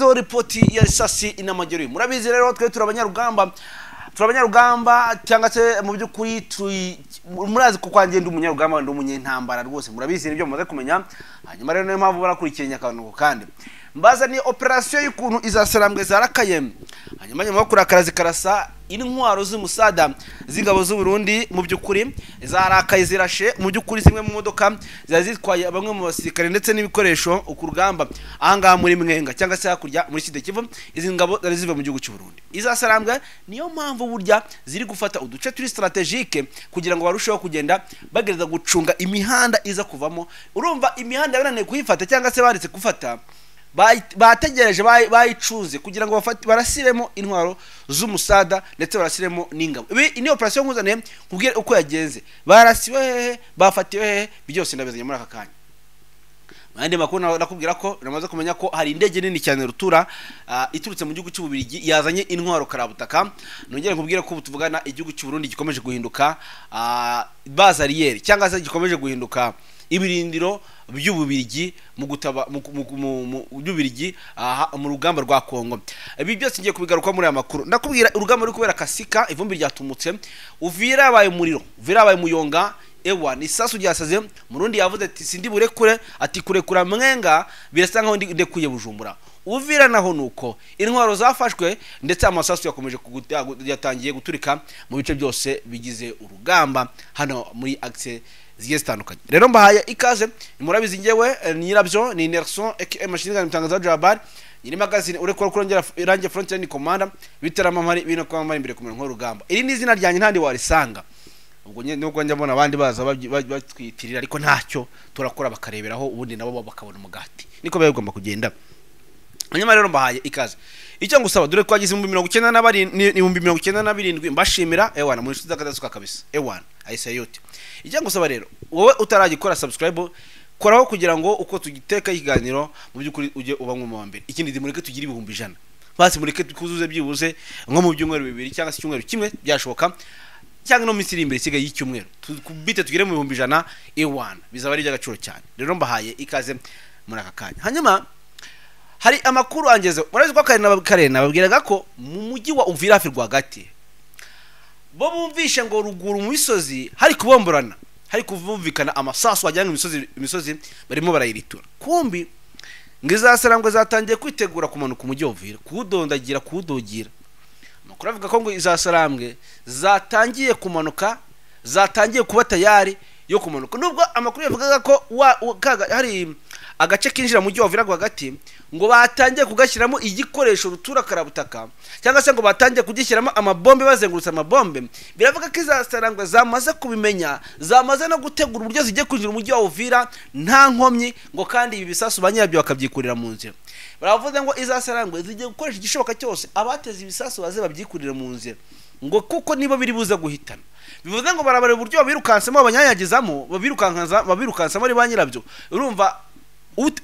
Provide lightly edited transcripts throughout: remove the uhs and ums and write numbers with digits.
Zo ripoti ya risasi inamagero. Murabizi rero twe turabanyarugamba, turabanyarugamba cyangwa se mu by'ukuri murazi ko kwanjye ndi umunyarugamba, ndi umunyentambara rwose, murabizi nibyo mumaze kumenya. Hanyuma rero niyo mpamvu barakurikiye nyakantu kandi mbaza ni operation y'ukuntu izasarambwe zarakaye. Hanyuma nyuma yo kurakara zikarasa intwaro z'umusada z'ingabo z'u Burundi, mu by'ukuri zarakaye zirashe mu by'ukuri zimwe mu modoka zari zitwaye bamwe mu basirikare ndetse n'ibikoresho ku rugamba ahangaha muri Mwenga cyangwa se hakurya muri Sud Kivu. Izi ngabo zari ziva mu gihugu cy'u Burundi izasarambwe, niyo mpamvu burya ziri gufata uduce turi strategique kugira ngo barusheho kugenda bagereza gucunga imihanda iza kuvamo. Urumva imihanda yarananiye kuyifata cyangwa se baretse gufata, bategereje bayicuze kugira ngo barasiremo intwaro z'umusada ndetse barasiremo n'ingabo. Ibi ni operation nkuzaniye kubwira uko yagenze, barasiwe hehe, bafatiwe hehe, byose ndabizanye muri aka kanya. Andi makuru nakubwira ko namaze kumenya ko hari indege nini cyane rutura iturutse mu gihugu cy'Ububirigi yazanye intwaro karabutaka. Nongere nkubwire ko tuvugana igihugu cy'u Burundi gikomeje guhinduka bazariyeri cyangwa se gikomeje guhinduka ibirindiro by'Ububirigi mu gutaba by'Ububirigi mu rugamba rwa Kongo. Ibi byose ngiye kubigaruka muri aya makuru. Ndakubwira urugamba ruri kubera Kasika, ivumbi ryatumutse, Uvira yabaye umuriro, Uvira yabaye muyonga. Ewa ni sasu ryasaze. Murundi yavuze ati sindi burekure, ati kurekura Mwenga birasa nkaho ndekuye Bujumbura. Uvira naho nuko intwaro zafashwe ndetse amasasu yakomeje yatangiye guturika mu bice byose bigize urugamba hano muri axe zigiye zitandukanye. Rero mbahaye ikaze, murabizi ngewe nyirabyo ni Nelson aka Machine Gun Mtangazaji Jabbar, nyiri magazine urekora kurongera irange Frontline Commander biteramamari bino kwamara imbere ku mirongo y'urugamba. Iri ni izina ryanjye ntandi warisanga. Ubwo nubwo njya mbona abandi baza batwitirira ariko ntacyo turakora bakareberaho ubundi nabo bakabona umugati, niko biba bigomba kugenda. Hanyuma rero mbahaye ikaze. Icyo ngusaba dore twagize 97,000 mbashimira ewana muri inshuti z'akadasuka kabisa, ewana ayise yote. Icyo ngusaba rero wowe utaragikora subscribe koraho kugira ngo uko tugiteka ikiganiro mu by'ukuri ujye uba mu wa mbere. Ikindi mureke tugire 100,000 basi, mureke kuzuze byibuze nko mu byumweru bibiri cyangwa se icyumweru kimwe byashoboka, cyangwa no minsi iri imbere isigaye y'icyumweru tukubite tugere mu 100,000 ewana, bizaba ari iby'agaciro cyane. Rero mbahaye ikaze muri aka kanya. Hanyuma hari amakuru angeze, murazi ko kare nababwiraga ko mu mujyi wa Uvira hafi rwagati bo bumvishe ngo ruguru mu misozi hari kubomborana, hari kuvumvikana amasasu ajyanye imisozi barimo barayiritura. Kumbi ngizasarangwe zatangiye kwitegura kumanuka umujyi wa Uvira, kuwudondagira, kuwudogira. Amakuru avuga ko ngo izasarambwe zatangiye kumanuka, zatangiye kuba tayari yo kumanuka. Nubwo amakuru yavugaga ko hari agace kinjira mu mujyi wa Uvira rwagati ngo batangiye kugashyiramo igikoresho rutura karabutaka cyangwa se ngo batangiye kugishyiramo amabombe bazengurutse amabombe, biravuga ko izasarangwe zamaze kubimenya, zamaze no gutegura uburyo zigiye kwinjira umujyi wa Uvira nta nkomyi, ngo kandi ibi bisasu ba nyirabyo bakabyikurira mu nzira. Baravuze ngo izasarangwe zigiye gukoresha igishoboka cyose abateze ibisasu baze babyikurira mu nzira, ngo kuko nibo biri buze guhitana. Bivuze ngo barabara uburyo babirukansemo, abanyanyagizamo babirukansamo ari ba nyirabyo. Urumva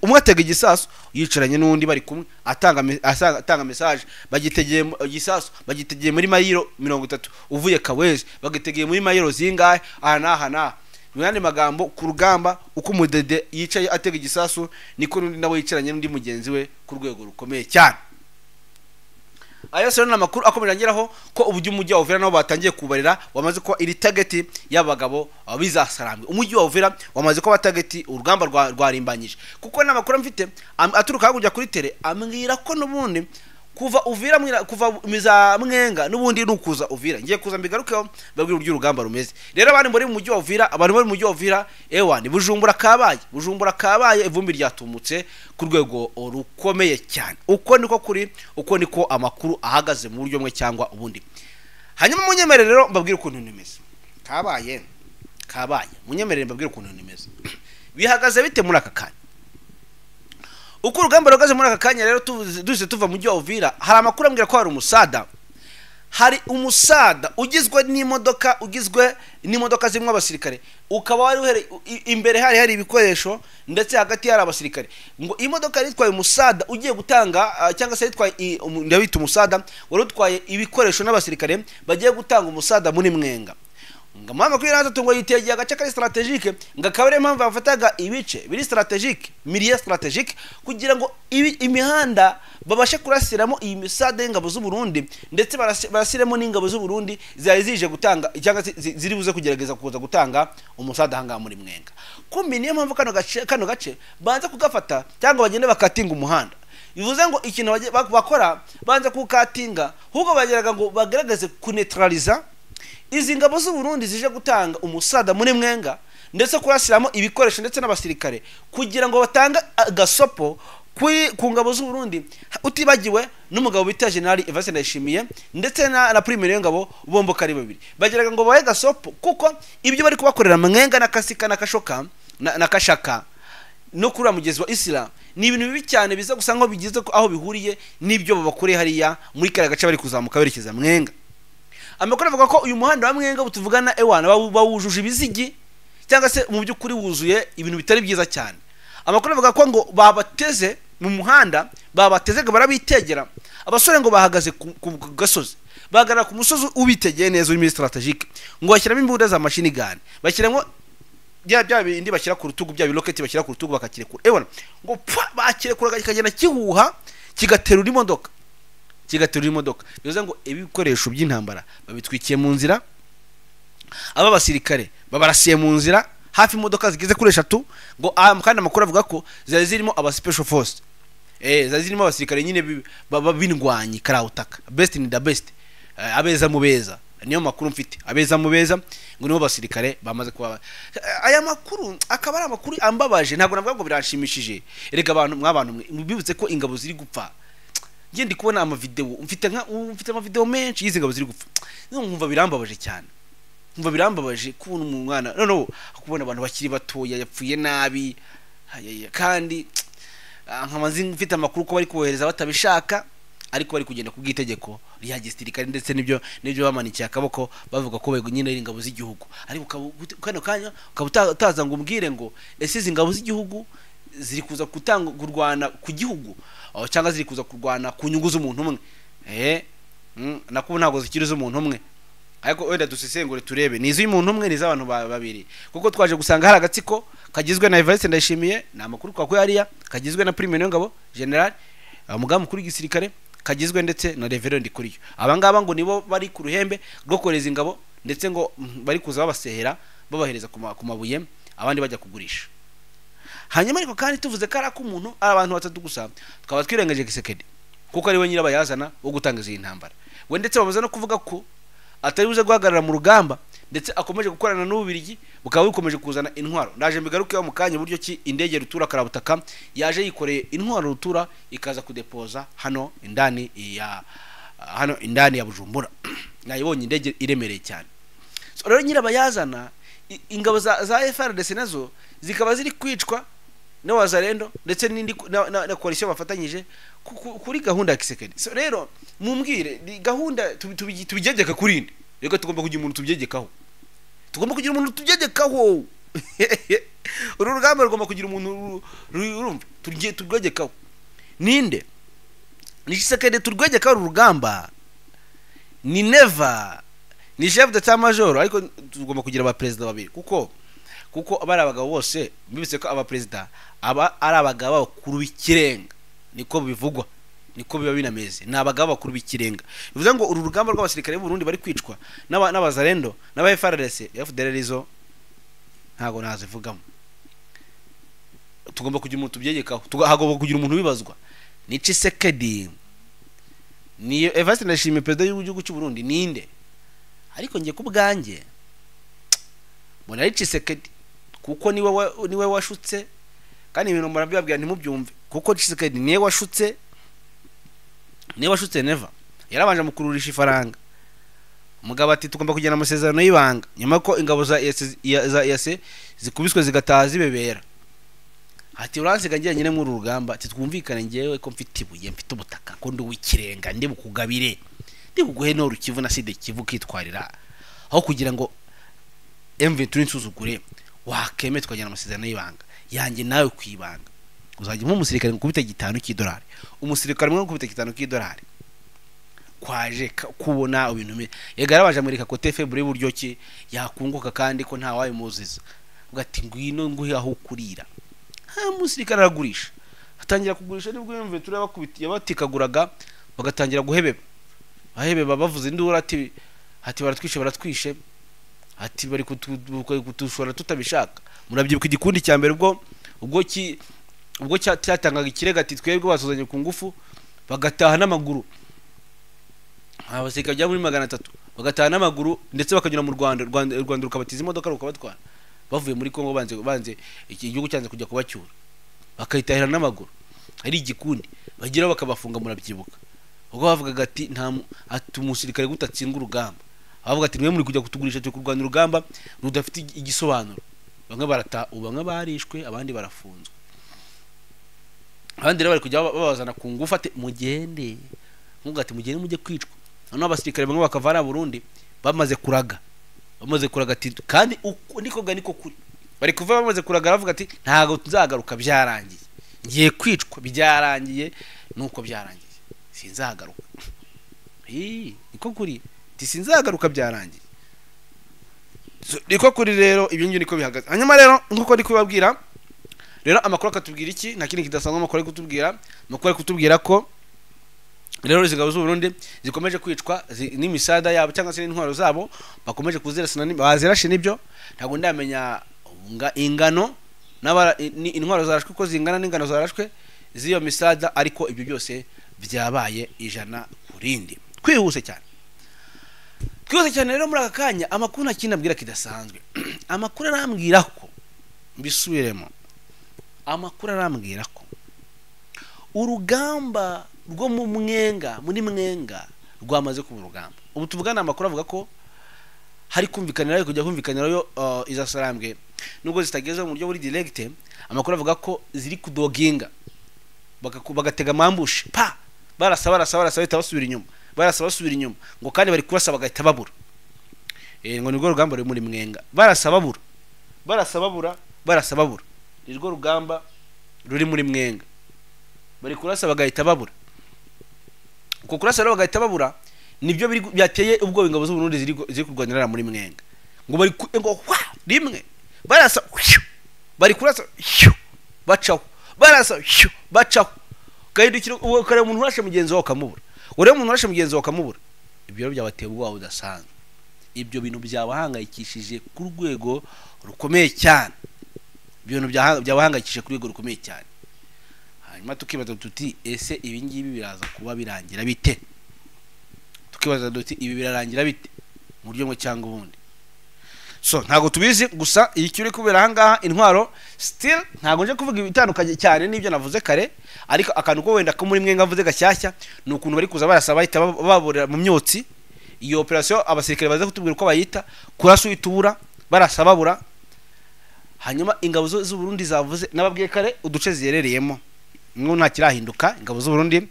umwe atega igisasu yicaranye n'undi bari kumwe atanga message, bagitegeye igisasu bagitegeye muri mayiro 30 uvuye Kawezi, bagitegeye muri mayiro zingahe aha n'aha n'aha. Mu yandi magambo ku rugamba uko umudede yicaye atega igisasu niko n'undi nawe yicaranye n'undi mugenzi we ku rwego rukomeye cyane. Ayo rero ni amakuru akomeje angeraho ko uburyo umujyi wa Uvira nabo batangiye kubarira wamaze kuba iri target y'abagabo bizasarambwe. Umujyi wa Uvira wamaze kuba target, urugamba rwarimbanyije, kuko n'amakuru mfite aturuka hakurya kuri tele ambwira ko n'ubundi kuva Uvira kuva miza Mwenga n'ubundi nukuza Uvira. Ngiye kuza mbigarukeho babwira uburyo urugamba rumeze. Rero abantu muri mu mujyi wa Uvira, abantu muri mu mujyi wa Uvira ewa ni Bujumbura kabaye, Bujumbura kabaye, ivumbi ryatumutse ku rwego rukomeye cyane. Uko niko kuri, uko niko amakuru ahagaze mu buryo mwe cyangwa ubundi. Hanyuma munyemerere rero mbabwire ukuntu nimeze. Kabaye, kabaye. Munyemerere mbabwire ukuntu nimeze. Bihagaze bite muri aka kanya? Uko urugamba rugaze muri aka kanya rero duze tuva mu mujyi wa Uvira, hari amakuru ambwira ko hari umusada. Hari umusada ugizwe n'imodoka, ugizwe n'imodoka zimwe abasirikare, ukaba wari uhere imbere hari ibikoresho ndetse hagati hari abasirikare. Ngo imodoka yitwaye umusada ugiye gutanga cyangwa se yitwaye ndabita umusada wari utwaye ibikoresho n'abasirikare bagiye gutanga umusada muri Mwenga. Ngo M23 ngo yitegeye agace kari stratégique, ngo akaba ariyo mpamvu bafataga ibice biri stratégique, milieu stratégique, kugira ngo imihanda babashe kurasiramo iyi misade y'ingabo z'u Burundi, ndetse barasiremo n'ingabo z'u Burundi zari zije gutanga cyangwa ziri buze kugerageza kuza gutanga umusada ahangaha muri Mwenga. Kumbi niyo mpamvu kano gace banza kugafata cyangwa bagende bakatinga umuhanda. Bivuze ngo ikintu bakora banza kukatinga, ahubwo bageraga ngo bagaragaze kuneutraliza izi ngabo z'u Burundi zije gutanga umusada muri Mwenga, ndetse kurasiramo ibikoresho ndetse n'abasirikare kugira ngo batanga agasopo ku ngabo z'u Burundi, utibagiwe n'umugabo bita General Evariste Ndayishimiye ndetse na Prime Ngabo bombo kari babiri. Bageraga ngo bahe gasopo kuko ibyo bari kubakorera Mwenga na Kasika na Kashoka na Kashaka no kuri mugezi wa Islam ni ibintu bibi cyane, biza gusa ngo bigize aho bihuriye n'ibyo babakoreye hariya muri kare gace bari kuzamuka berekeza Mwenga. Amakuru avuga ko uyu muhanda wa Mwenga butuvugana ewana bawujuje ibizigi cyangwa se mu by'ukuri wuzuye ibintu bitari byiza cyane. Amakuru avuga ko ngo babateze mu muhanda, babateze ngo barabitegera abasore ngo bahagaze ku gasozi, bahagarara ku musozi ubitegeye neza uri muri stratégique, ngo bashyiramo imbunda za machine gun, bashyiramo bya bindi bashyira ku rutugu, bya biroketi bashyira ku rutugu bakakirekura ewana, ngo pfa bakirekura kikagenda kihuha kigaterura imodoka, kigaterura imodoka. Bivuze ngo ibikoresho by'intambara babitwikiye mu nzira, aba basirikare babarasiye mu nzira hafi imodoka zigeze kuri 3, ngo kandi amakuru avuga ko zari zirimo aba special force, zari zirimo abasirikare nyine bindwanyi karawutaka, best in the best, abeza mu beza, niyo makuru mfite, abeza mu beza ngo nibo basirikare bamaze kuba. Aya makuru akaba ari amakuru ambabaje, ntabwo navuga ngo biranshimishije. Erega abantu mwabantu mwe bibutse ko ingabo ziri gupfa. Ngiye ndi kubona ama video, mfite ama video menshi y'izi ngabo ziri gupfa, nkumva birambabaje cyane, nkumva birambabaje kubona umwana no kubona abantu bakiri batoya yapfuye nabi, kandi nkamazi mfite amakuru ko bari kubohereza batabishaka, ariko bari kugenda kubwitegeko rya gisirikare ndetse nibyo bamanikiye akaboko bavuga ko bego nyine ari ingabo z'igihugu. Ariko kano kanya ukaba utaza ngo umbwire ngo ese izi ngabo z'igihugu ziri kuza gutanga kurwana ku gihugu cyangwa ziri kuza kurwana ku nyungu z'umuntu umwe? Nako ntabwo zikiri z'umuntu umwe, ariko wenda dusesengure turebe ni iz'umuntu umwe ni iz'abantu babiri, kuko twaje gusanga hari agatsiko kagizwe na Evariste Ndayishimiye, ni amakuru twakuye hariya, kagizwe na Prime Ngabo General umugaba mukuru w'igisirikare, kagizwe ndetse na Reverend Ndikuriyo. Aba ngaba ngo nibo bari ku ruhembe rwo kohereza ingabo, ndetse ngo bari kuza babasehera babahereza ku mabuye, abandi bajya kugurisha. Hanyuma ariko kandi tuvuze ko ari ak'umuntu ari abantu batatu gusa, tukaba twirengeje Kisekedi kuko ari we nyirabayazana wo gutanga izi ntambara. We ndetse bamaze no kuvuga ko atari buze guhagarara mu rugamba, ndetse akomeje gukorana n'Ububirigi bukaba bukomeje kuzana intwaro. Ndaje mbigarukeho mu kanya buryo ki indege rutura karabutaka yaje yikoreye intwaro rutura ikaza kudepoza hano indani ya Bujumbura. Nayibonye indege iremereye cyane. So rero nyirabayazana ingabo za FARDC nazo zikaba ziri kwicwa na Wazalendo ndetse n'indi na coalition bafatanyije kuri gahunda ya Kisekedi. So rero mumbwire gahunda tubigegeka kuri inde? Reka tugomba kugira umuntu tubyegekaho. Tugomba kugira umuntu tubyegekaho. Uru rugamba rugomba kugira umuntu urumva turwegekaho. Ninde? Ni Kisekedi turwegekaho uru rugamba? Ni Neva, ni chef d'état major, ariko tugomba kugira aba president babiri kuko abari abagabo bose bibitse ko aba president aba ari abagabo bakuru b'ikirenga, niko bivugwa, niko biba binameze, ni abagabo bakuru b'ikirenga. Bivuze ngo uru rugamba rw'abasirikare b'u Burundi bari kwicwa n'abazarendo n'aba FARDC, FDLR izo ntago nazivugamo. Tugomba kugira umuntu tubyegekaho, hagomba kugira umuntu wibazwa. Ni Tshisekedi, ni Evariste Ndayishimiye perezida w'igihugu cy'u Burundi, ninde? Ariko ngiye kubwanjye mbona ari Tshisekedi kuko niwe washutse, kandi ibintu murabibabwira ntimubyumve, kuko Tshisekedi niwe washutse, Neva yarabanje mukururisha ifaranga. Umugabo ati tugomba kugena amasezerano y'ibanga nyuma ko ingabo za EAC zikubiswe zigataha zibebera. Ati uransiga ngiye nyine muri rugamba, ati twumvikane ngewe ko mfite ibuye, mfite ubutaka, ko ndi wikirenga, ndi bukugabire, ndi buguhe no Rukivu na Side Kivu kitwarira, aho kugira ngo M23 nsuzugure wakeme tukagena amasezerano y'ibanga yanjye nawe kwibanga. Uzajya mu musirikare ngukubita 5 cy'idolari, umusirikare umwe ngukubita 5 cy'idolari, Kwaje kubona ibintu yega yarabaje amwereka kote febure y'uburyo ki yakunguka kandi ko nta wabimuziza, avuga ati ngwino nguhe aho kurira. Ha musirikare aragurisha, atangira kugurisha, nibwo yumve turabakubitiye batikaguraga bagatangira guhebeba, bahebeba bavuze induru ati baratwishe baratwishe, ati bari kutushora tutabishaka. Murabyibuka igikundi cya mbere ubwo cyatangaga ikirega ati twebwe basuzanye ku ngufu, bagataha n'amaguru abasirikare bya muri 300 bagataha n'amaguru ndetse bakanyura mu Rwanda, Rwanda rukabatiza imodoka rukabatwara bavuye muri Kongo, banze igihugu cyanze kujya kubacyura bakayitahira n'amaguru. Ari igikundi bagira bakabafunga. Murabyibuka ubwo bavugaga ati nta ati umusirikare gutatsindwa urugamba, bavuga ati mwe muri kujya kutugurisha turi kurwana urugamba rudafite igisobanuro. Bamwe barata, bamwe barishwe, abandi barafunzwe, abandi rero bari kujya babazana ku ngufu ati mugende, nkuga ati mugende mujye kwicwa. Noneho abasirikare bamwe bakavana Burundi bamaze kuraga ati kandi niko ga niko kuri bari kuva bamaze kuraga, bavuga ati ntago tuzagaruka byarangiye, ngiye kwicwa byarangiye, nuko byarangiye sinzagaruka. Niko kuri ati sinzagaruka byarangiye, niko kuri. Rero ibyo ngibyo niko bihagaze. Hanyuma rero nkuko ndi kubabwira rero amakuru akatubwira iki, nta kindi kidasanzwe amakuru ari kutubwira, amakuru ari kutubwira ko rero izi ngabo z'u Burundi zikomeje kwicwa n'imisada yabo cyangwa se n'intwaro zabo bakomeje kuzirasana, bazirashe nibyo ntabwo ndamenya ingano intwaro zarashwe ko zingana n'ingano zarashwe z'iyo misada, ariko ibyo byose byabaye 100 ku rindi. Twihuse cyane rero muri aka kanya amakuru nta kindi abwira kidasanzwe. Amakuru arambwira ko mbisubiremo, amakuru arambwira ko urugamba rwo mu Mwenga, muri Mwenga rwamaze kuba urugamba. Ubu tuvugana amakuru avuga ko hari kumvikanira kujya kumvikanirayo iza Sarambwe nubwo zitageze mu buryo buri direct. Amakuru avuga ko ziri kudoginga bagatega amambushi pa barasa bahita basubira inyuma, barasa basubira inyuma, ngo kandi bari kurasa bagahita babura. Ngo nirwo rugamba ruri muri Mwenga, barasa babura, barasa babura, barasa babura, nirwo rugamba ruri muri Mwenga, bari kurasa bagahita babura. Uko kurasa rero bagahita babura nibyo byateye ubwo ingabo z'u Burundi ziri kurwanira muri Mwenga, ngo bari ngo wa rimwe barasa, bari kurasa bacaho, barasa bacaho, gahindukira ukareba umuntu urashe mugenzi wawe ukamubura, ureba umuntu urashe mugenzi wawe ukamubura. Ibyo byabateye ubwoba budasanzwe, ibyo bintu byabahangayikishije ku rwego rukomeye cyane, ibyo bintu byabahangayikishije ku rwego rukomeye cyane. Hanyuma tukibaza tuti ese ibi ngibi biraza kuba birangira bite? Tukibaza duti ibi birarangira bite mu buryo bumwe cyangwa ubundi? So ntago tubizi, gusa icyo uri kubera aha ngaha intwaro still ntago nje kuvuga ibitandukanye cyane n'ibyo navuze kare, ariko akantu ko wenda ko muri Mwenga mvuze gashyashya ni ukuntu bari kuza barasa bahita baburira mu myotsi. Iyo operation abasirikare baza kutubwira uko bayita, kurasa uitubura, barasa babura. Hanyuma ingabo z'u Burundi zavuze nababwiye kare uduce ziyerereyemo ngo nta kirahinduka. Ingabo z'u Burundi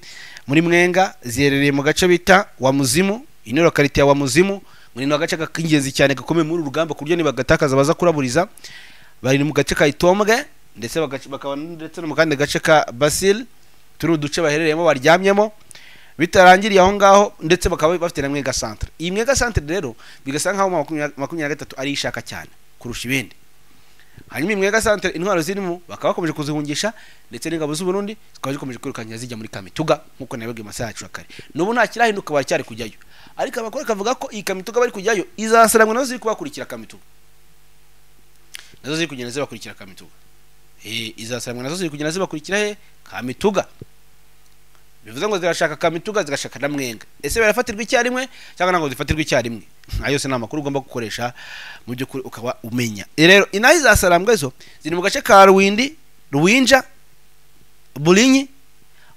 muri Mwenga ziyerereye mu gace bita wa Muzimu, inero karite ya wa Muzimu, muri no gace k'ingenzi cyane gakomeye muri urugamba kuryo ni bagatakaza baza kuraburiza. Bari mu gace ka Itombwe ndetse bakaba ndetse no mu kandi gace ka Basil, turi uduce baherereyemo baryamyemo bitarangiriye aho ngaho, ndetse bakaba bafite na Mwenga centre. Iyi Mwenga centre rero bigasa nkaho 23 ari ishaka cyane kurusha ibindi. Hanyuma Mwenga centre intwaro zirimo bakaba bakomeje kuzihungisha, ndetse n'ingabo z'u Burundi zikaba zikomeje kwirukanya zijya muri Kamituga nkuko nabibwiye masaha yacu kare. Nubu nta kirahinduka baracyari kujyayo, ariko abakora kavuga ko iyi Kamituga bari kujyayo izasarangwa nazo ziri kubakurikira Kamituga, nazo ziri kugenda zibakurikira Kamituga. Izasarangwa nazo ziri kugenda zibakurikira he Kamituga, bivuze ngo zirashaka Kamituga zigashaka na Mwenga. Ese barafatirwa icyarimwe cyangwa ntabwo zifatirwa icyarimwe? Ayo se namakuru ugomba gukoresha mu by'ukuri ukaba umenya. Rero inahi za Sarambwe zo ziri mu gace ka Ruwindi, Ruwinja, Bulinyi,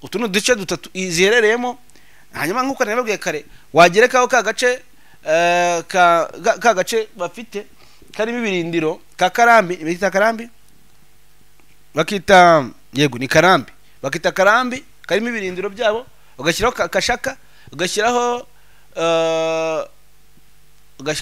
utuno duce dutatu ziherereyemo. Hanyuma nkuko nababwiye kare wagerekaho ka gace ka gace bafite karimo ibirindiro ka Karambi, bita Karambi, bakita yego ni Karambi, bakita Karambi karimo ibirindiro byabo, ugashyiraho Kashaka, ugashyiraho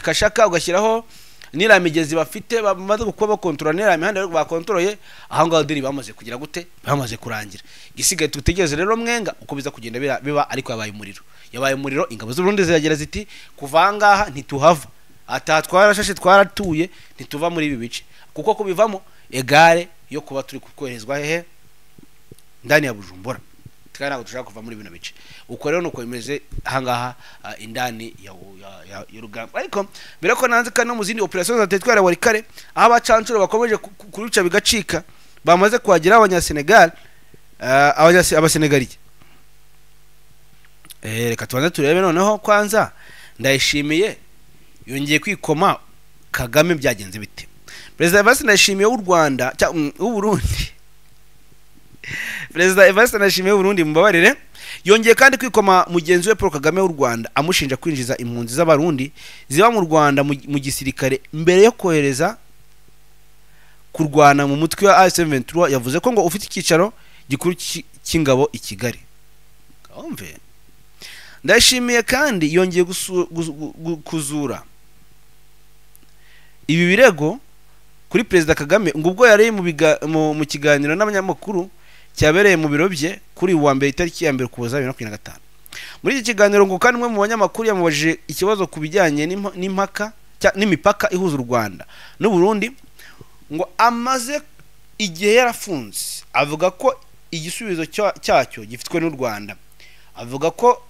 Kashaka, ugashyiraho N'iriya migezi bafite bamaze kuba bakontorora, n'iriya mihanda bakontoroye aho ngaho, deal bamaze kugira gute? Bamaze kurangira. Igisigaye tutegereze rero mwenga uko biza kugenda biba. Ariko yabaye umuriro, yabaye umuriro. Ingabo z'u Burundi ziragira ziti: "Kuva aha ngaha ntituhava, ataha twarashashe, twaratuye, ntituva muri ibi bice, kuko kubivamo égale yo kuba turi koherezwa hehe? Ndani ya Bujumbura. Kandi ntabwo dushaka kuva muri bino bice." Uko rero nuko bimeze ahangaha, indani y'urugamba. Ariko mbere ko nanze kandi no mu zindi operation za territoire ya Walikale, aho abacancuro bakomeje kuruca bigacika, bamaze kuhagera abanyasenegal, abasenegaliye. Reka tubanze turebe noneho kwanza Ndayishimiye yongeye kwikoma Kagame, byagenze bite? Perezida Evariste Ndayishimiye w'u Rwanda, w'u Burundi, Perezida Evariste Ndayishimiye w'u Burundi, mubabarire, yongeye kandi kwikoma mugenzi we Paul Kagame w'u Rwanda, amushinja kwinjiza impunzi z'Abarundi ziba mu Rwanda mu gisirikare mbere yo kohereza kurwana mu mutwe wa AFC/M23. Yavuze ko ngo ufite icyicaro gikuru cy'ingabo i Kigali. Umve, Ndayishimiye kandi yongeye kuzura ibi birego kuri Perezida Kagame ngo ubwo yari mu kiganiro n'abanyamakuru cyabereye mu biro bye kuri uyu wa mbere, itariki ya 1 Ukuboza 2025. Muri iki kiganiro ngo kandi umwe mu banyamakuru yamubajije ikibazo ku bijyanye n'impaka n'imipaka ihuza u Rwanda n'u Burundi ngo amaze igihe yarafunze, avuga ko igisubizo cyacyo gifitwe n'u Rwanda, avuga ko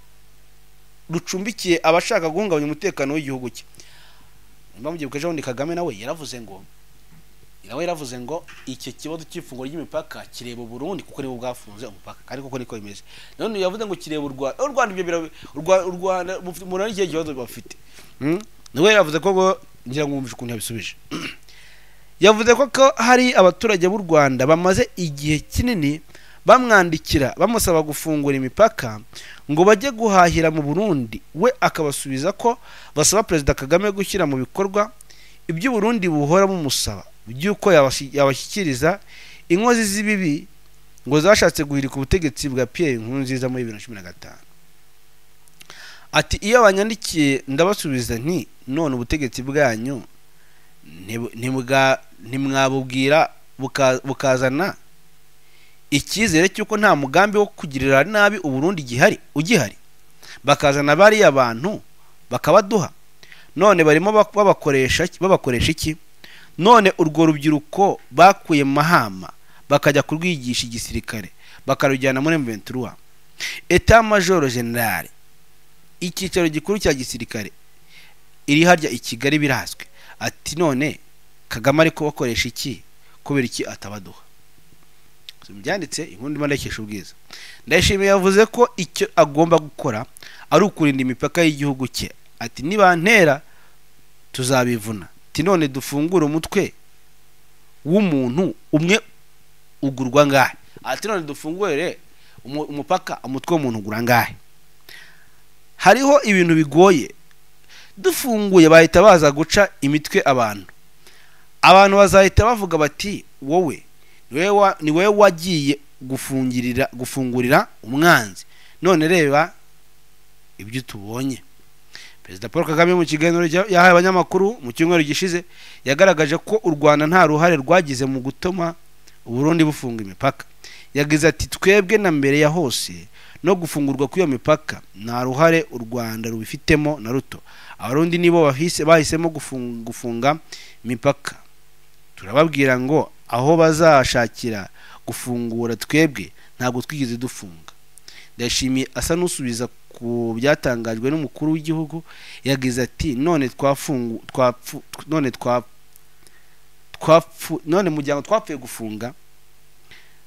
rucumbikiye abashaka guhungabanya umutekano w'igihugu cye. Nimba mubyibuka, ejo bundi Kagame nawe yaravuze ngo icyo kibazo cy'ifunguro ry'imipaka kireba Burundi kuko nibo bwafunze umupaka, kandi koko niko bimeze. None yavuze ngo kireba u Rwanda, ibyo u Rwanda mubona ari ikihe kibazo bafite? Nawe yaravuze ko ngo, ngira ngo mwumvishe ukuntu yabisubije, yavuze ko hari abaturage b'u Rwanda bamaze igihe kinini bamwandikira bamusaba gufungura imipaka ngo bajye guhahira mu Burundi, we akabasubiza ko basaba Perezida Kagame gushyira mu bikorwa ibyo Burundi buhora bumusaba by'uko yabashyikiriza inkozi z'ibibi ngo zashatse guhirika ubutegetsi bwa Pierre Nkurunziza muri 2015. Ati: "Iyo banyandikiye ndabasubiza nti none ubutegetsi bwanyu ntimwabubwira bukazana icyizere cy'uko nta mugambi wo kugirira nabi Uburundi gihari ugihari, bakazana bariya bantu bakabaduha? None barimo babakoresha iki? None urwo rubyiruko bakuye mu Mahama bakajya kurwigisha igisirikare, bakarujyana muri M23, État-major général, icyicaro gikuru cya gisirikare iri harya i Kigali, birazwi." Ati: "None Kagame ari kubakoresha iki? Kubera iki atabaduha?" Byanditse inkuru ndimo ndakesha ubwiza. Ndayishimiye yavuze ko icyo agomba gukora ari ukurinda imipaka y'igihugu cye. Ati: "Nibantera tuzabivuna." Ati: "None dufungure umutwe w'umuntu umwe ugurwa ngahe?" Ati: "None dufungure umupaka, umutwe w'umuntu ugura ngahe? Hariho ibintu bigoye. Dufunguye bahita baza guca imitwe abantu, abantu bazahita bavuga bati wowe ni wowe wagiye gufungurira umwanzi, none reba ibyo tubonye." Perezida Paul Kagame mu kiganiro yahaye abanyamakuru mu cyumweru gishize yagaragaje ko u Rwanda nta ruhare rwagize mu gutuma Uburundi bufunga imipaka. Yagize ati: "Twebwe na mbere ya hose no gufungurwa kw'iyo mipaka nta ruhare u Rwanda rubifitemo na ruto. Abarundi nibo bahisemo gufunga imipaka. Turababwira ngo aho bazashakira gufungura, twebwe ntabwo twigeze dufunga." Ndayishimiye asa n'usubiza ku byatangajwe n'umukuru w'igihugu yagize ati: "None twafungu twapfu none twa twapfu none muryango twapfuye gufunga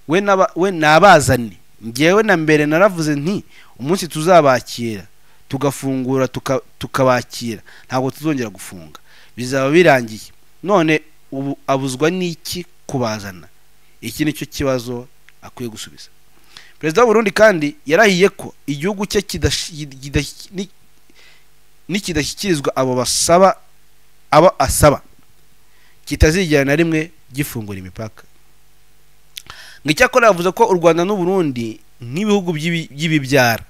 we naba we nabazane. Ngewe na mbere naravuze nti umunsi tuzabakira tugafungura tukabakira, ntabwo tuzongera gufunga, bizaba birangiye. None ubu abuzwa n'iki kubazana? Iki nicyo kibazo akwiye gusubiza." Perezida w'u Burundi kandi yarahiye ko igihugu cye nikidashyikirizwa abo basaba, abo asaba, kitazigera na rimwe gifungura imipaka. Ngo icyakora yavuze ko u Rwanda n'u Burundi nk'ibihugu by'ibibyara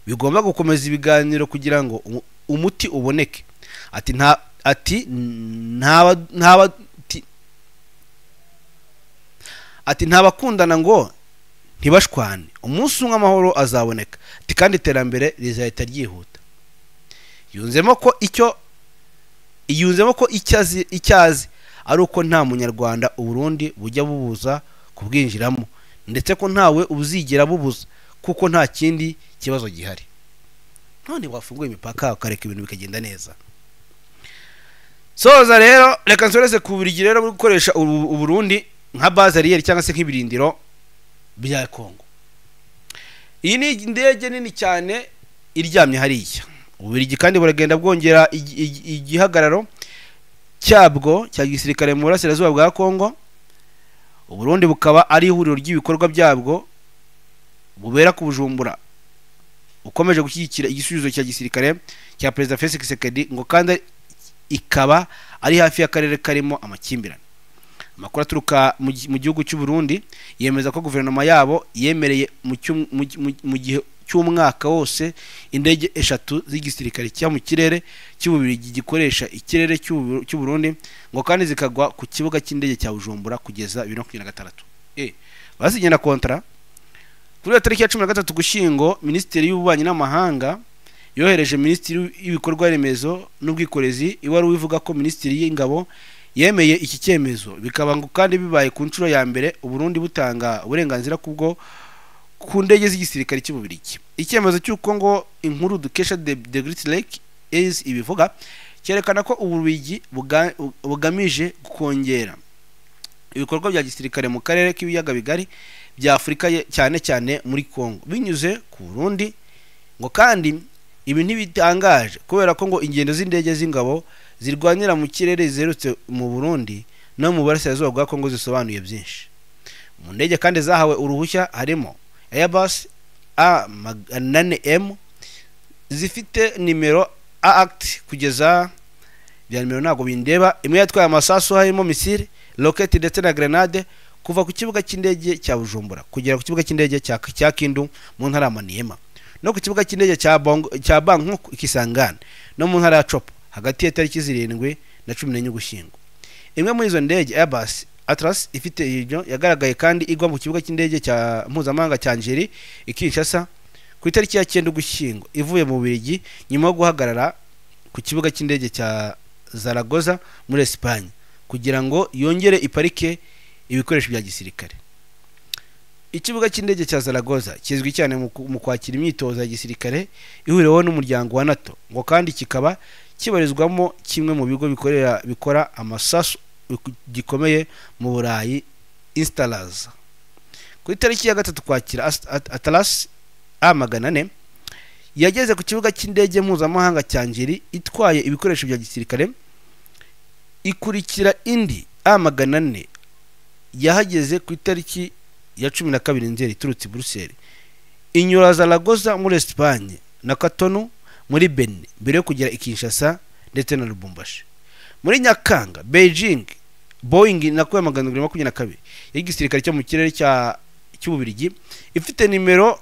bigomba gukomeza ibiganiro kugira ngo umuti uboneke. Ati nta Ati ntabakundana ngo ntibashwane, umunsi umwe amahoro azaboneka, ati kandi iterambere rizahita ryihuta. Yunzemo ko icyazi ari uko nta munyarwanda Uburundi bujya bubuza kubwinjiramo, ndetse ko ntawe ubuzigera bubuza kuko nta kindi kibazo gihari. None wafunguye imipaka ukareka ibintu bikagenda neza. Soza rero reka nsoreze ku Bubiligi rero buri gukoresha Uburundi nka base arrière cyangwa se nk'ibirindiro bya Kongo. Iyi ni indege nini cyane iryamye hariya. Ububiligi kandi buragenda bwongera igihagararo cyabwo cya gisirikare mu burasirazuba bwa Kongo. Uburundi bukaba ari ihuriro ry'ibikorwa byabwo bubera ku Bujumbura, ukomeje gushyigikira igisubizo cya gisirikare cya Perezida Felix Tshisekedi, ngo kandi ikaba ari hafi y'akarere karimo amakimbirane. Amakuru aturuka mu gihugu cy'u Burundi yemeza ko guverinoma yabo yemereye mu gihe cy'umwaka wose indege 3 z'igisirikare cya mu kirere cy'Ububiligi gikoresha ikirere cy'u Burundi, ngo kandi zikagwa ku kibuga cy'indege cya Bujumbura kugeza 2026. Basinye na kontra kuri tariki ya 13 Gushyingo. Minisiteri y'Ububanyi n'Amahanga yohereje Minisitiri y'ibikorwa remezo n'ubwikorezi iwari uvuga ko Minisitiri y'Ingabo yemeye iki cyemezo, bikaba ngo kandi bibaye ku nshuro ya mbere Uburundi butanga uburenganzira kubwo ku ndege z'igisirikare cy'Ububiligi. Icyemezo cy'uko ngo inkuru dukesha The Great Lake is ibivuga cyerekana ko Ububiligi bugamije kongera ibikorwa bya gisirikare mu karere k'ibiyaga bigari bya Afurika, cyane cyane muri Kongo binyuze ku Burundi. Ngo kandi ibi ntibitangaje kubera ko ngo ingendo z'indege z'ingabo zirwanira mu kirere zerutse mu Burundi no mu burasirazuba bwa Kongo zisobanuye byinshi. Mu ndege kandi zahawe uruhushya harimo Airbus A400M zifite nimero AACT kugeza bya nimero ntago bindeba, imwe yatwaye amasasu harimo misile, rocket ndetse na grenade kuva ku kibuga cy'indege cya Bujumbura kugera ku kibuga cy'indege cya Kindu mu ntara ya Maniema, no ku kibuga cy'indege cya Bangkok Kisangani no mu ntara ya Chopo hagati ya tariki 7 na 14 Ugushyingo. Imwe muri izo ndege Airbus Atlas ifite ibyo yagaragaye kandi igwa mu kibuga cy'indege cya mpuzamahanga cya Njeri i Kinshasa ku itariki ya 9 Ugushyingo ivuye mu Bubiligi nyuma yo guhagarara ku kibuga cy'indege cya Zaragoza muri Espagne kugira ngo yongere iparike ibikoresho bya gisirikare. Ikibuga cy'indege cya Zaragoza kizwi cyane mu kwakira imyitozo ya gisirikare ihuriweho n'umuryango wa NATO, ngo kandi kikaba kibarizwamo kimwe mu bigo bikora amasasu gikomeye mu Burayi Installaz. Ku itariki ya 3 Kwakira Atlas A400 yageze ku kibuga cy'indege mpuzamahanga cya Njeri itwaye ibikoresho bya gisirikare, ikurikira indi A400 yahageze ku itariki ya 12 Nzeri iturutse Bruxelles, inyura Zaragoza muri Espagne na Cotonou muri Benin mbere yo kugera i Kinshasa ndetse na Lubumbashi. Muri Nyakanga, Beijing Boeing na 722 y'igisirikare cyo mu kirere cy'Ububiligi ifite nimero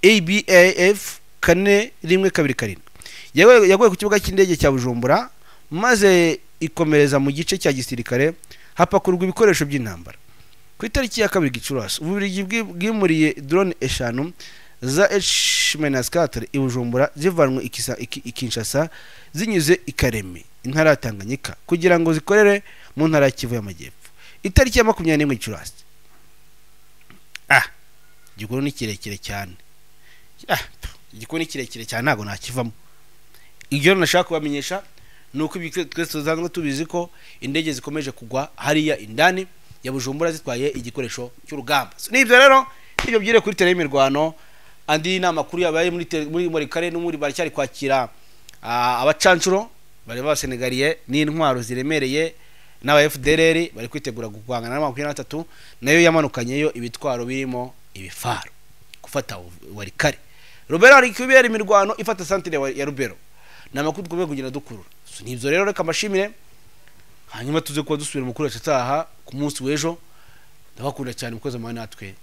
ABAF 4127 yaguye ku kibuga cy'indege cya Bujumbura maze ikomereza mu gice cya gisirikare hapakurwa ibikoresho by'intambara. Ku itariki ya 2 Gicurasi, Ububiligi bwimuriye drone 5 za H-4 i Bujumbura zivanwe i Kinshasa zinyuze i Karemi intara ya Tanganyika kugira ngo zikorere mu ntara ya Kivu y'Amajyepfo. Itariki ya 21 Gicurasi, igikoni ni kirekire cyane, igikoni kirekire cyane ntago nakivamo. Ibyo nashaka kubamenyesha nuko twese tuzanzwe tubizi ko indege zikomeje kugwa hariya indani ya Bujumbura zitwaye igikoresho cy'urugamba. Nibyo rero ibyo byire kuri tele y'imirwano. Andi namakuru yabaye muri kare no muri baracyari kwakira abacancuro bari basenegariye n'intwaro ziremereye n'aba FDLR bari kwitegura guhangana na 23 nayo yamanukanyeyo ibitwaro birimo ibifaro gufata Walikale. Rubero ari kubera imirwano ifata santire ya Rubero. Namakuru twumve kugira dukurura. Nibyo rero reka amashimire hanyuma tuze kuba dusubira mukuru ataha ku munsi w'ejo. Ndabakunda cyane mukoze amahane natwe.